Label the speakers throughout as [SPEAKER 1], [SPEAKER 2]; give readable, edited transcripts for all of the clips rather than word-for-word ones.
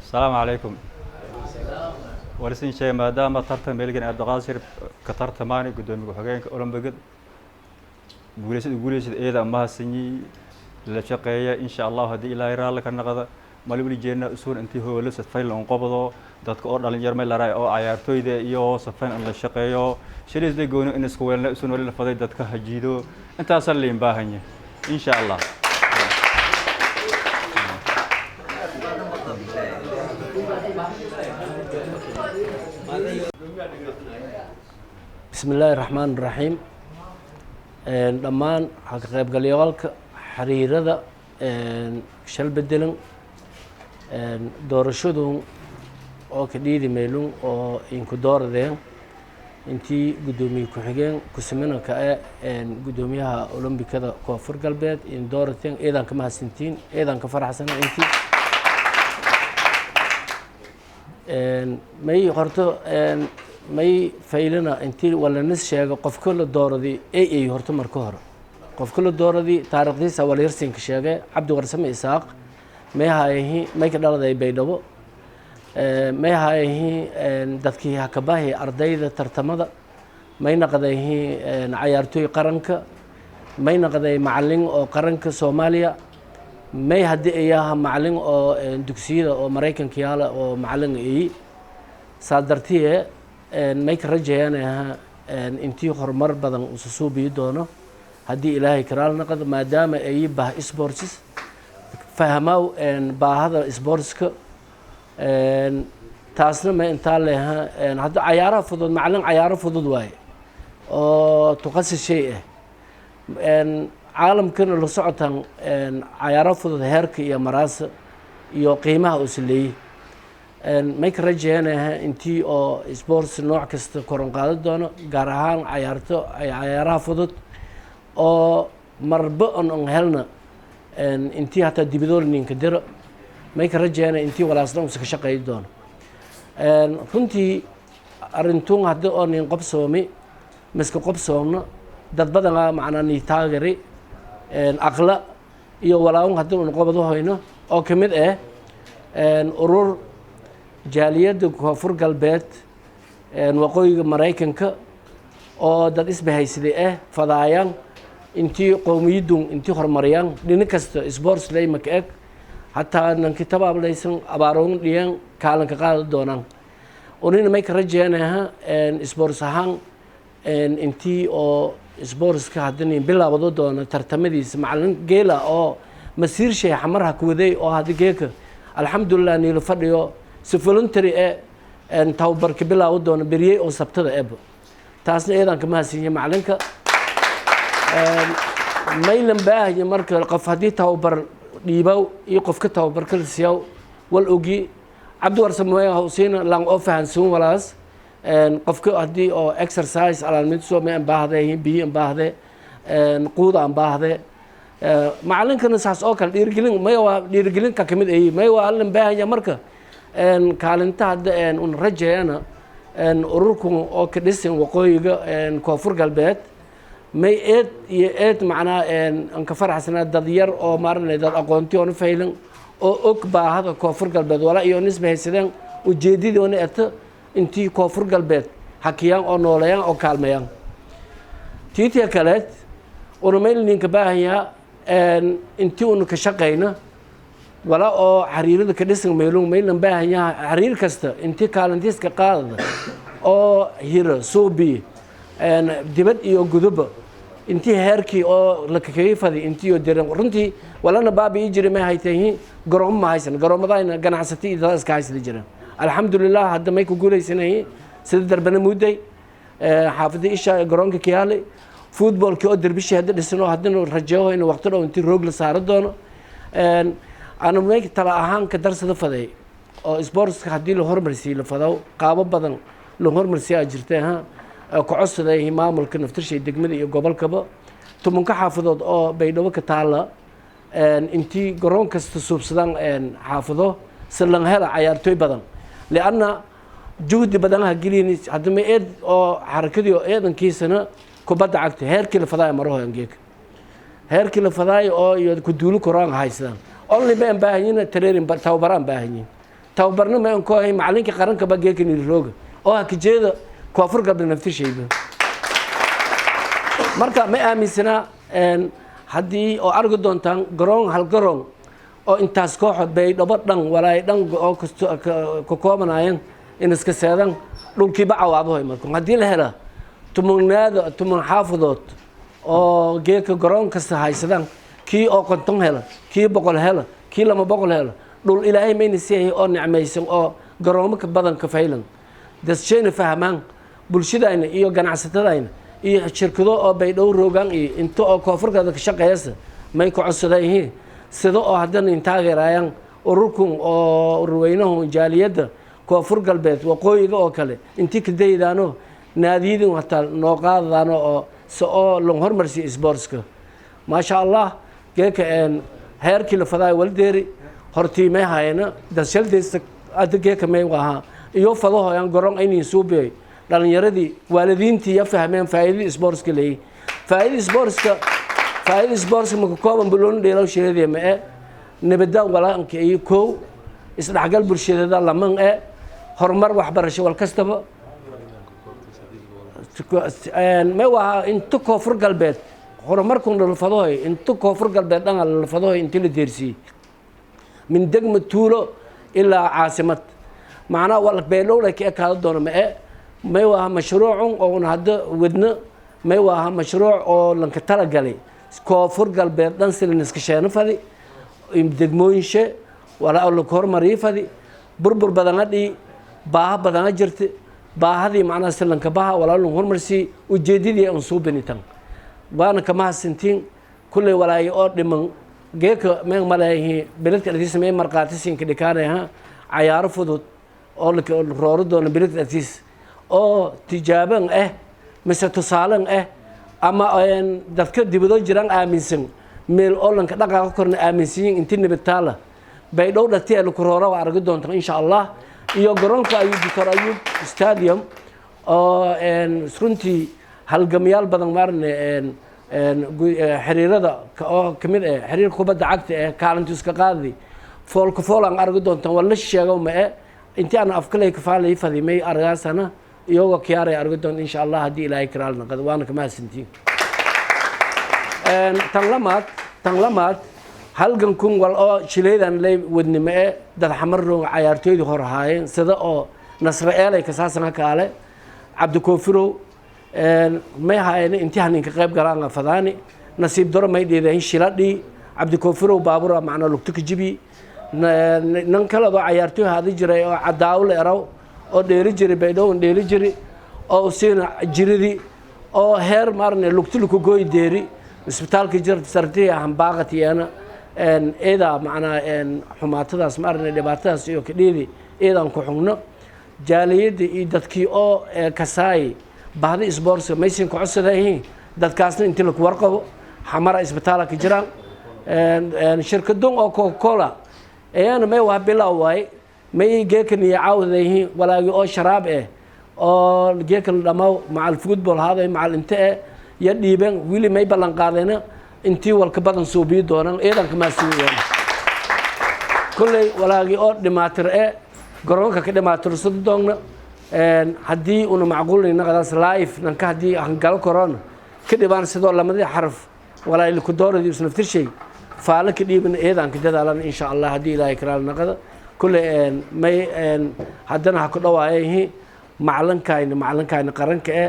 [SPEAKER 1] Asalaamu calaykum. Walisin sheegay maadaama tartan meelgan Cabdiqaasir ka tartamaani guddoomiye ku-xigeenka Olombigad guuleysada guuleysada eeda mahadsanyi la shaqeeya, insha Allahu, haddii Ilaahay raalli ka naqda mali weli jeedna usuun intii hoolo safayl on qobdo dadka oo dhalinyar meel laray oo cayaartooyda iyo safayn in la shaqeeyo shiliisda gooni in isku weelna usuun wali la faday dadka hajiido intaasaa liin baahan yahay, insha Allah.
[SPEAKER 2] Bismi illaahi raxmaan raxiim. Dhammaan ka qaybgalyaalka xiriirada shal bedelan doorashadun oo ka dhiidi meylun oo inku dooradeen intii guddoomiye ku-xigeen ku-siminanka e guddoomiyaha Olombikada Koonfur Galbeed in doorateen, eedaan ka mahadsantiin, eedaan ka faraxsana. Intii may horto may faylana intii walanis sheego qofka la dooraday ay horto marka hore qofka la dooraday taariikhdiisa walyarsinka sheege. Cabdi Warsame Isaaq may hayahi, may ka dhaladay Baydhabo, may hayahi dadkii hakabahi ardayda tartamada, may naqdayhi cayaartooy qaranka, may naqday macalin oo qaranka Soomaaliya, may haddii ayaha macalin oo dugsiyada oo Maraykanka yaala oo macalin eyi. Saa dartiye may ka rajayanaha intii horumar badan usa suubiyi doono haddii Ilaahay karaal naqdo, maadaama ay bah sports fahmaw baahada sportska. Taasna ma intaa leha hadda cayaaraha fudud, macalin cayaaro fudud waaye oo tuqasi shay ah caalamkana la socotaan cayaaro fudud heerka iyo maraasa iyo qiimaha uu leeyay. May ka rajayanaha intii oo sports nooc kasta koron qaadan doono, gaar ahaan cayaarto cayaaraha fudud oo marba on helna intii hataa dibidool ninka diro. May ka rajaynaya intii walaasna usa ka shaqeey doono. Runtii arrintuun haddii oo nin qobsoomi miska qobsoomno dad badanaa macnaa ni taagari aqla iyo walaawun haddii un qobado hoyno oo ka mid ah urur jaaliyadda Koonfur Galbeed waqooyiga Maraykanka oo dad isbahaysaday ah fadaayaan intii qowmiyadun intii horumariyaan dhini kasta, sports laymaka eg, hataa nanki tabaablaysan abaaroon dhiyan kaalinka qaadi doonaan. Unina may ka rajeynaha sports ahaan intii oo sportska haddana bilaabado doono tartamadiisa macalin geela oo masiir shay xamarha kuwaday oo hadda geeka alxamdulilah niilo fadhiyo si voluntary e tababarka bilaawo doono beriyey oo Sabtada eba. Taasna eedaan kama hasiinya macalinka. Maylan baahanya marka qof haddii tababar dhiibaw iyo qofka tababarka la siyaw wal ogi. Cabdi Warsame hawsiina lang oo fahansan walaas. Qofka haddii oo exercise alaalmidso may anbaahde, biyo anbaahde, quuda anbaahde. Macalinkana saas oo kale dhiirigelin may waa dhiirigelinka kamid ayi, may waa allan baahanya. Marka kaalinta hadda un rajeeyana ururku oo ka dhisan waqooyiga Koonfur Galbeed, may eed iyo eed macnaa aan ka faraxsanaa dad yar oo maaranay, dad aqoonti oona faylan oo og baahada Koonfur Galbeed walaa iyo nisba haysadeen, ujeedadoona eta intii Koonfur Galbeed hakiyaan oo nooleeyaan oo kaalmeeyaan. Tiitiya kaleed una mayl ninka baahanyaa intii una ka shaqayna walaa oo xariirada ka dhisan meelun. Maylan baahanyaa xariir kasta intii kaalintiiska qaadada oo hira suubi dibad iyo guduba, intii heerkii oo la kakaga faday intii oo diran. Runtii walana baabi jiray may haytayihiin garoomo ma haysan, garoomadayna ganacsata iyo dad iska haysada jiraan. Alxamdulilah, hadda may ku guulaysanayihiin sida Darbana Muday, xaafada Isha garoonka Kiyaale, footballkii oo derbishii hadda dhisan oo haddana rajeeho in waqti dhow intii roog la saaro doono. Ana may tala ahaan ka darsada faday oo sportska haddii la hormarsiiyo la fadaw, qaabo badan la hormarsiiyaa jirta. Ha ku codsaday maamulka naftirshay degmada iyo gobolkaba, 10-ka xaafadood oo Baydhabo ka taala intii garoon kasta suubsadaan xaafado si lan hela cayaartooy badan, lianna juhdi badan ha gelin. Haddama eed oo xarakadii oo eedankiisana kubadda cagta heerkii la fadaayo maraho angeeg, heerkii la fadaayo oo iyo kuduulu koraan haysadaan. Only ma aan baahanyin training, tababaraan baahanyin. Tababarna ma aan ku ahayn macalinkii qaranka ba geeka rooga oo ha kajeeda Koonfur Galbeed naftirshayba. Marka ma aaminsanaa haddii oo argi doontaan garoon, hal garoon oo intaas kooxood Baydhabo dhan walaay dhan oo kasto ka koobanaayeen in iska seedan dhulkiiba cawaadahoy. Marka haddii la hela 10-naada, 10 xaafadood oo geeka garoon kasta haysadaan, kii oo 50 hela, kii 100 hela, kii 200 hela, dhul Ilaahay mayna siiyay oo nicmaysan oo garoomo ka badan ka faylan, dadshayna fahmaan bulshadayna iyo ganacsatadayna iyo shirkado oo Baydhabo roogaan iyo inta oo koonfurkaada ka shaqeeyasa, may ku codsadan yihiin sida oo haddana in taageerayaan ururkun oo ururweynahu jaaliyadda Koonfur Galbeed waqooyiga oo kale, intii ka daydaano naadiyadin hataa noo qaadadaano oo si oo lan hormarsiyo sportska. Maasha Allah, geeka heerkii la fadaayo waldeeri hortii may hayna dadshaldeysta. Hadda geeka may ahaa iyo fadahoyan garoon aynin suubiyay. Dhalinyaradii, waalidiintii ya fahmeen faa'iidadii sportska leeyahay. Faa'iidada sportska, faa'iidada sportska maka kooban buloon dheelaw shireedee ma e nabada walaanka iyo kow isdhexgal bulshadeeda laman e horumar waxbarasho wal kastaba may waha. Inta Koonfur Galbeed horumarkun lalfadahoy, inta Koonfur Galbeed dhan lalfadahoy intii la deersiiyey min degma, tuulo ilaa caasimad, macnaha wal beelowlay ka ekaado doono ma e. May waha mashruucun oo un hadda wadno, may waha mashruuc oo lanka talagalay Koonfur Galbeed dhan si laniska fadi degmooyinshe walaa laka hormariyo fadi. Burbur badana dhii, baaha badana jirta, baahadii macnaha si lanka baha walaa lan hormarsii ujeedadii aan suubinitan. Waana kama hasintiin kulley walaayo oo dhiman. Geeka meen maleeyihi beledka dhatiis may markhaati siinka dhikaanaha cayaaro fudud oo la rooro doono beledka dhatiis oo tijaaban ah mise tusaalen ah ama dadka dibado jiraan aaminsan meel oo lanka dhaqaaqa korna aaminsanyiin inti nabad taala Baydhow dhati ee laku roora waa aragi doonta insha Allah. Iyo garoonka Ayub, Doctor Ayub Stadium oo runtii halgamayaal badan maarne xiriirada oo kamid ah xiriirka kubadda cagta ee kaalintu iska qaadi foolka fool aan aragi doontaan. Waa la sheego ma e intii aan afkaley kafaalay fadimay argaasana iyagoo kiyaaray aragi doonta insha Allah haddii Ilaahay karaal naqado. Waana kama hasantiin. Tan lamaad halgan kun wal oo shilaydan lay wadnimo e dad Xamar roog cayaartooydii hor ahaayeen sida oo Nasre Eelay kasaasana kaale Cabdikoofirow may haayeen intii haninka qayb galaan fadaani. Nasiib daro may dheedahin shiladhii Cabdikoofirow baabura macnaa lugto ka jibi. Nan kaleba cayaartooy haadi jiray oo Cadaawle eraw oo dheeli jiray Baydhowon dheeli jiray Oo siina jiridii oo heer maarne lugti luku gooy deeri isbitaalka jir sartiya hambaaqatiyeena eedaa macnaa xumaatadaas maarne dhibaatadaas iyo kadhiidi eedaan ku xugno. Jaaliyadda iyo dadkii oo kasaay bahda isboortska maysin ku codsadayihiin dadkaasna intii laku warqabo. Xamara isbitaala ka jiraan. Shirkadun oo Coca Cola ayana may wax bilow waay, may geekaniyo caawdayihiin walaagi oo sharaab eh oo geeka la dhamaw macal football haaday macal inte eh ya dhiibeen. Wili may ballan qaadayna intii walka badan suubiyi doonaan. Eedanka maasiiyeen kolley walaagii oo dhimaatir e garoonka ka dhimaatirsado doonna haddii una macquulnaqadaas live nanka haddii hangalo korona ka dhibaan sidoo lamadii xaraf walaailkudooradi isnaftirshay faalo ka dhiibin. Eedaan ka dadaalan insha Allah haddii Ilaahay karaal naqada. Kolley may haddana ha ku dhawaayahi macalinkayna qaranka e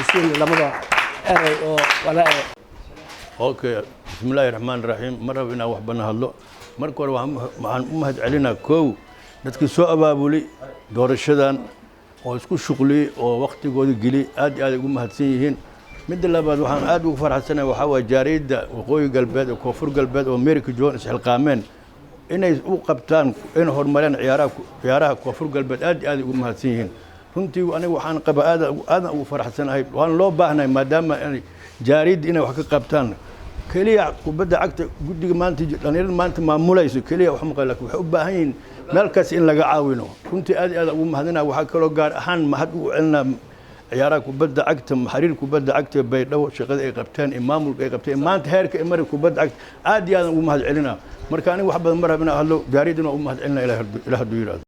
[SPEAKER 2] isin lamada erey oo walaa.
[SPEAKER 3] Okay, bismillaahi raxmaan raxiim. Ma rabo inaan wax bana hadlo. Marka hore waxaan u mahad celinaa kow dadkii soo abaabulay doorashadan oo isku shuqliyey oo waktigooda geliyey. Aad iyo aad ay ugu mahadsan yihiin. Midda labaad, waxaan aad ugu farxansanahay waxaa waaya jaariyadda Waqooyi Galbeed ee Koonfur Galbeed oo America joogan isxilqaameen inay u qabtaan, inay horumareen ciyaaraha Koonfur Galbeed. Aad iyo aad ay ugu mahadsan yihiin runtii. Aniga waxaan qabaa aad aadan ugu faraxsanahay, waan loo baahnahay maadaama inay jaariyadda inay wax ka qabtaan. Keliya kubadda cagta guddiga maanta dhalinyarada maanta maamulayso keliya wax maqal, laakiin waxay u baahan yihiin meel kaas in laga caawino. Runtii aad iyo aad ugu mahadinaa. Waxaa kaloo gaar ahaan mahad ugu celinaa ciyaaraha kubadda cagta, xariir kubadda cagta Baydhabo, shaqada ay qabteen iyo maamulka ay qabteen maanta heerka ay mari kubadda cagta. Aad iyo aad ugu mahad celinaa. Marka aniga wax badan ma rab inaan hadlo. Jaariyaddana waa ugu mahad celinaa Ilaah hadduu yidhaahdo.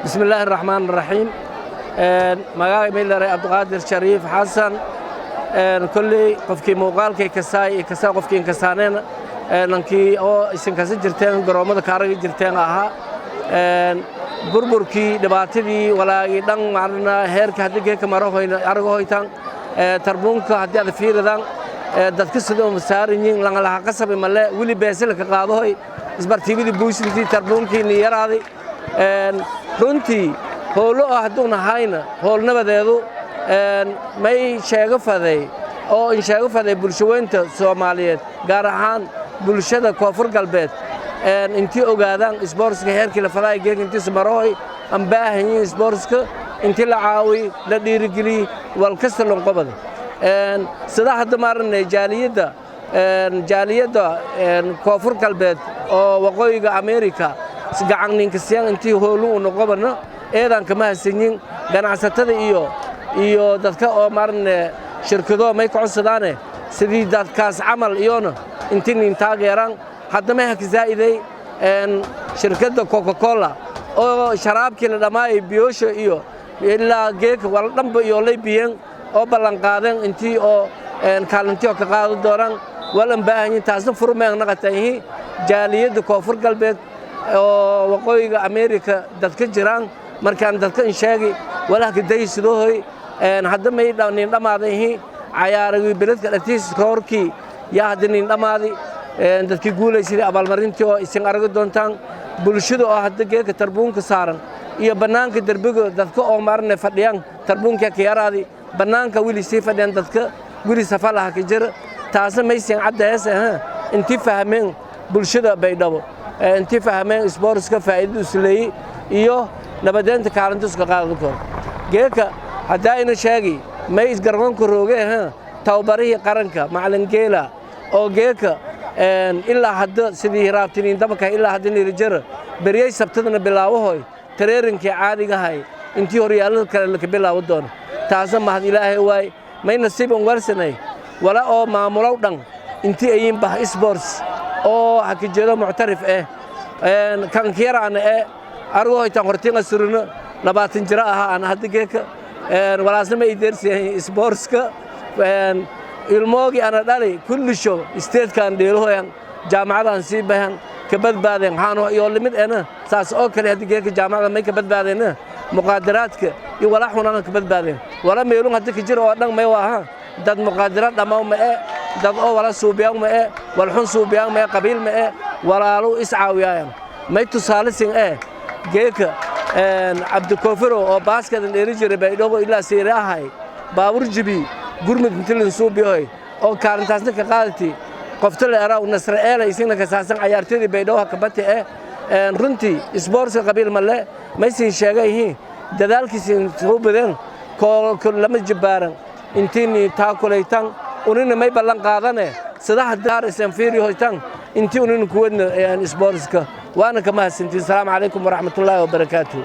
[SPEAKER 2] بسم الله الرحمن الرحيم. Magacay maylare Cabdiqaadir Shariif Xasan. Kolley qofkii muuqaalkay kasaay kasaa, qofkii inkasaaneena nankii oo isin kasa jirteen garoommada kaaraga jirteen ahaa. Burburkii, dhibaatadii, walaagii dhan macnaa heerka haddii geeka marahoyna araga hoytaan tarbuunka haddii aad fiiridaan dadka sida uma saaran yihiin langalaha qasabi male wili beesilka qaadahoy isbartiibadii buusintii tarbuunkii niyaraaday. Runtii howlo oo hadduuna hayna howl nabadeedu may sheego faday oo in sheego faday bulshaweynta Soomaaliyeed, gaar ahaan bulshada Koonfur Galbeed, intii ogaadaan isboortska heerkii la faday geek intiisa marahoy aan baahan yihiin isboortska intii la caawiy, la dhiirigeliy walkasta lonqobada. Sida hadda maaranay jaaliyadda Koonfur Galbeed oo Waqooyiga Amerika gacan ninkasiyan intii hoolu uu noqobano, eedan kama hasanyin. Ganacsatada iyo dadka oo maarne shirkado may ka codsadaane sidii dadkaas camal iyona intii nin taageeraan. Hadda may haka zaa'iday shirkadda Coca-Cola oo sharaabkii la dhammaayay biyoosha iyo ilaa geeka wala dhanba iyo lay biyeen oo ballan qaadeen intii oo kaalintii oo ka qaado doonaan walan baahanyin. Taasna furmeen naqatayihi jaaliyadda Koonfur Galbeed oo Waqooyiga Ameerika dadka jiraan. Markaan dadka in sheegi walaha ka daysadoohoy. Hadda may nin dhammaadayihi cayaaragii beledka dhatiis roorkii yaa hadda nin dhammaadi. Dadkii guulaysaday abaalmarintii oo isin aragi doontaan. Bulshada oo hadda geedka tarbuunka saaran iyo bannaanka derbiga dadka oo maarne fadhiyaan tarbuunka ka yaraadi, bannaanka wili sii fadhiyaan dadka wili safalaha ka jira. Taasna maysin caddahees intii fahmeen bulshada Baydhabo, intii fahmeen isboortska faa'iidadu isleeyey iyo nabadeynta kaalinta iska qaadan karo. Geedka haddaa ina sheegi may isgargoonka rooge tababarihii qaranka Macalin Geela oo geedka ilaa hadda sidii raabtiniin dabaka ilaa hadda nirijara beriyey sabtadana bilaawahoy tareerinkii caadigahay intii horyaalada kale laka bilaawo doono. Taasna mahad Ilaahay waay. May nasiiban warsanay wala oo maamulow dhan intii ayin bah sports oo hakajeedo muctarif kankiyaraana argohoytan hortinga surino 20 jiro ahaa aan hadda geeka walaasna ma ideersiyahay sportska. Ilmoogii ana dhali kullisho isteedkaan dheelahoyan, jaamacadaan sii bahan ka badbaadeen haano iyo limid ena saas oo kale. Hadda geeka jaamacada may ka badbaadeen muqaadaraadka iyo walaa xunaan ka badbaadeen. Wala meelun hadda ka jira oo dhan may waaha dad muqaadaraad dhammaw ma e, dad oo wala suubiyaan ma e, walxun suubiyaan ma e, qabiil ma e, walaalu is caawiyaayan. May tusaale sin geeka Cabdikoofiro oo baaskadan dheeli jiray Baydhabo ilaa Siire ahay baabur jibi gurmud intilin suubiyoy oo kaalintaasna ka qaadati qofta la eraw Nasre Eela isina ka saasan cayaartoydii Baydhabo ka bati. Runtii isboortska qabiil male. Maysin sheegayhiin dadaalkiisin soo badeen koo lama jibbaaran intiini taakulaytan. Unina may ballan qaadane sadaha daarisan fiirihoytan intii unina kuwadna isboortska. Waana ka mahadsantiin. Asalaamu calaykum waraxmatullaahi wabarakaatuh.